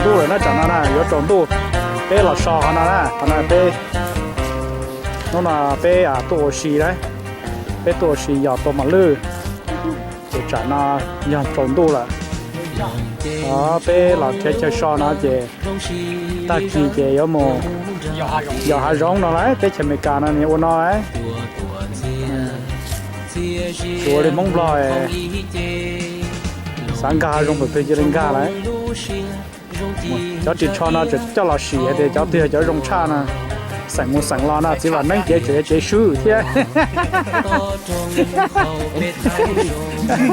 Ntuj lawm na, tsam no na yuav tsaus ntuj, peb los so qhov no na, qhov no peb, hnub no peb tuaj ua si lawm, peb tuaj ua si yos tua mos lwj, ces tsam no yog tsaus ntuj lawm. Peb los nrhiav chaw so no ces tag kis ces yuav mus yos hav zoov no lawm, teb chaws Amelikas no nws ua no lawm. Tsis ua li Hmoob Nplog, xav nkag hav zoov pem twg cia li nkag lawm. Cov ris tsho no tseem coj los sim hais tias cov twg yog cov zoo tshaj no, xeem mus xeem los no txiv Vam Neeb cev tseem yog cev swb thiab.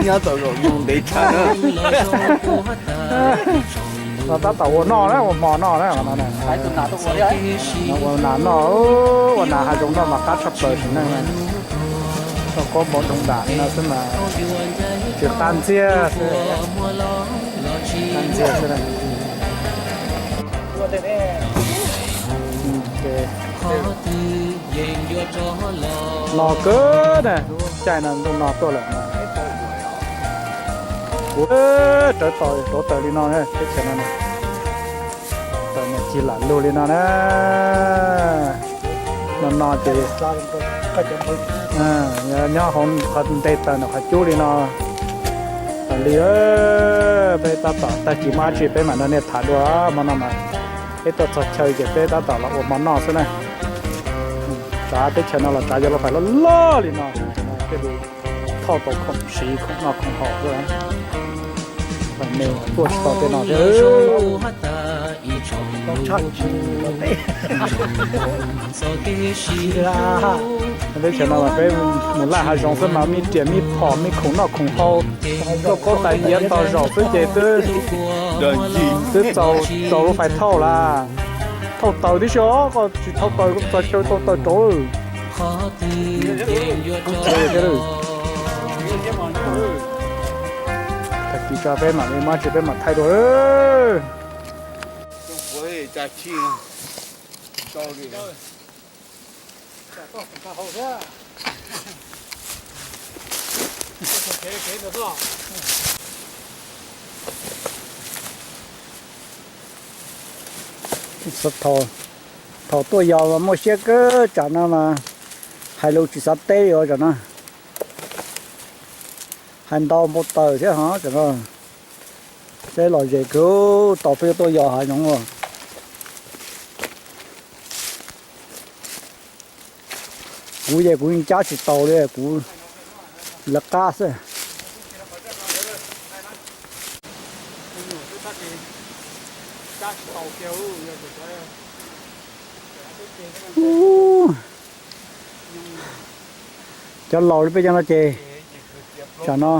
Nyob tau zaum ntev tshaj. Los tab tom ua noj na, ua hmo noj na, ua nas noj, ua nas hav zoov noj mas qab tshaj plaws sim neej. Tau kob npau doog dam li no xwb mas tsis qab ntxiag xwb, qab ntxiag xwb. Los kawg na, caij no ntuj no tuaj lawm. Kuv rawv tos rauv taws li no, teb chaws no na, taws mas cig lam lug li no na. No no ces nyob hauv qhov nte taws ntawm qhov cub li no. Li peb tab tom tag kis muaj dab tsi peb mam nrog nej tham dua. Hmo no mas peb tuaj txog chaw ces peb tab tom los ua hmo noj xwb na. Tsav teb chaws no los tsav cov lauj fais loj loj li no, thiaj li thauj tau khoom siv khoom noj khoom haus xwb. Fais me tuaj tsis tau tej no thiab. Teb chaws no mas peb mus laj hav zoov xwb mas me riam me phom me khoom noj khoom haus, tuaj paub tais diav tog zaum xwb ces twb, twb txaus lauj fais thauj lawm. Thauj taws tib si os, koj tsis thauj taws koj txog chaw thauj taws rauv. Tag kis tso peb mam li muaj dab tsi peb mam thaij dua. Thaum tuaj yos mas muaj siab kawg, tsam no mas hais lus tsis xav teb li os tsam no. Hais ntau npau taws thiab ho tsam no. Seb lom zem kawg, tau peb tuaj yos hav zoov. Kuv ces kuv yeej cab tsis taus li, kuv lawv qab xwb. Cov laus li peb cov no ces tsam no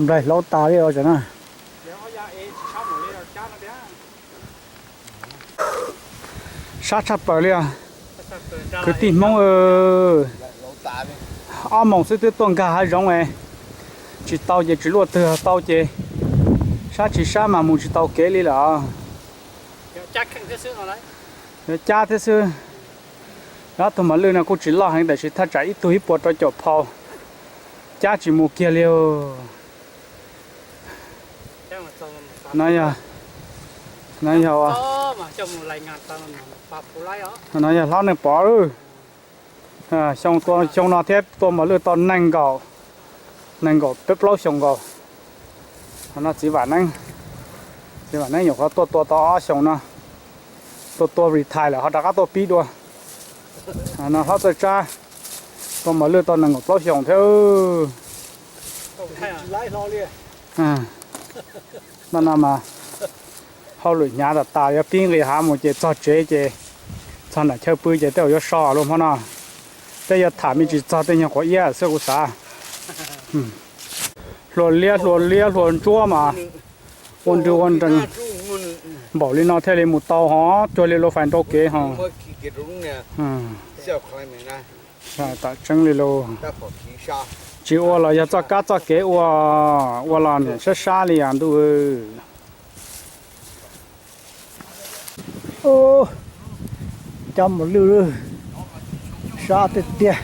nplaig hlaub tas li os tsam no. Sab tshaj plaws li os. Kwv tij Hmoob, ob moos xwb twb tuaj nkag hav zoov es, tsis tau ces tsis luaj twg, tau ces sab tsis sab mas mus tsis tau kev li lawm. Yuav cab thiab xwb. Ob tug mos lwj no kuj tsis loj heev tab sis thaj tsam ib tug ib puas rau caum phau, cab tsis mus kiag li. No yog, no yog, no yog hlob neeg pov. Xyoo no thiab tua mos lwj tau nees nkaum, nees nkaum peb plaub xyoos nkaus. Qhov no txiv Vam Neeb, txiv Vam Neeb nyuam qhuav tuaj tua tau ob xyoos no, tuaj tua retire lawm ho rov qab tuaj pib dua. No hlob Txawj Tsab, tua mos lwj tau nees nkaum plaub xyoos thiab. No no mas hauj lwm hnyav tas tas, yuav pib nqis hav mus ces txog tsev ces txog nram chaw pw ces tej zaum yuav so lawm hmo no. Tej yuav tham me tsis txog tej nyuag quav iab xwb kuv xav. Hlua liab hlua liab hlua ntsuab mas ua nrwg ua nrees npaum li no thiaj li mus tau ho cuag li lauj fais nrau kev ho. Tam tseeb li lauj. Tsis ua los yog txoj kab txoj kev ua, ua los niam sab sab li os ntuj. Cab mos lwj, sab tiag tiag.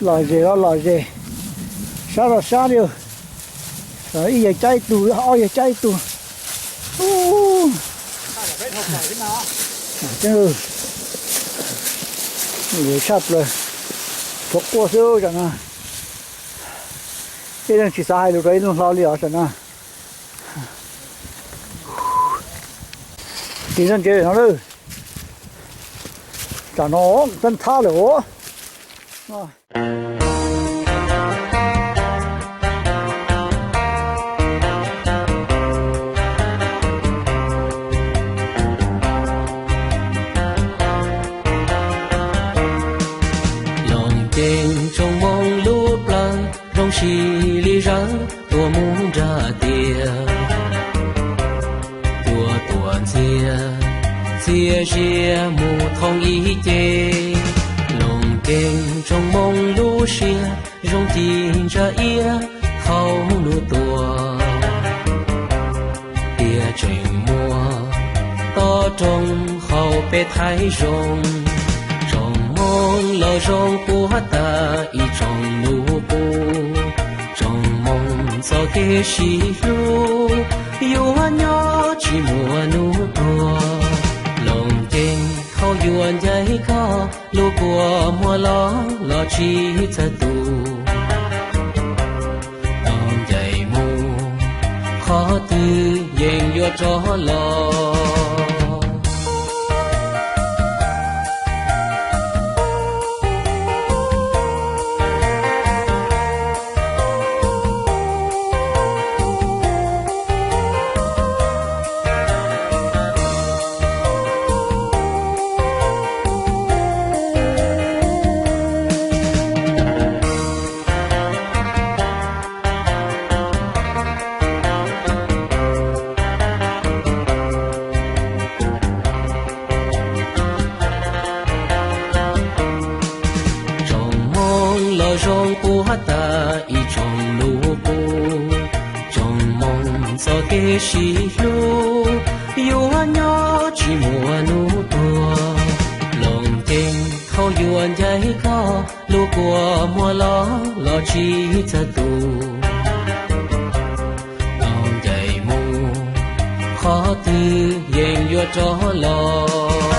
Lom zem los lom zem, sab los sab li. Ib yawg cab ib tug, ob yawg cab ib tug. Ub, tshaj plaws, tshuav quaj xwb tam no. Ib leeg tsis xav hais lus rau ib leeg hlo li os tam no. Tig zoj ntsev no lawm. Tam no txawj thab lawm os. Loos Ceeb tsoom moo lub plawv zoo si li zawv tuaj mus nram tiaj, tuaj tuam ntxiag txias zias mus thoob ib ce. Loos Ceeb tsoom moo lub siab zoo ci ntsa iab thaum nus tuaj, tiaj tseem muaj tob roob hauv peb thaib zoo. Tsoom moo los zoo puag ta ib tsoom nus qub, tsoom moo txoj kev sib hlub yuav nyob tsis muaj nus tuag. Loos Ceeb thaum yuav ncaim koj, lub kua muag los los tsis txawj tu. Tau ncaim mus qhov twg yeej yuav rov los. Tsoom moo los zoo puag ta ib tsoom nus qub, tsoom moo txoj kev sib hlub yuav nyob tsis muaj nus tuag. Loos Ceeb thaum yuav ncaim koj, lub kua muag los los tsis txawj tu. Tau ncaim mus qhov twg yeej yuav rov los.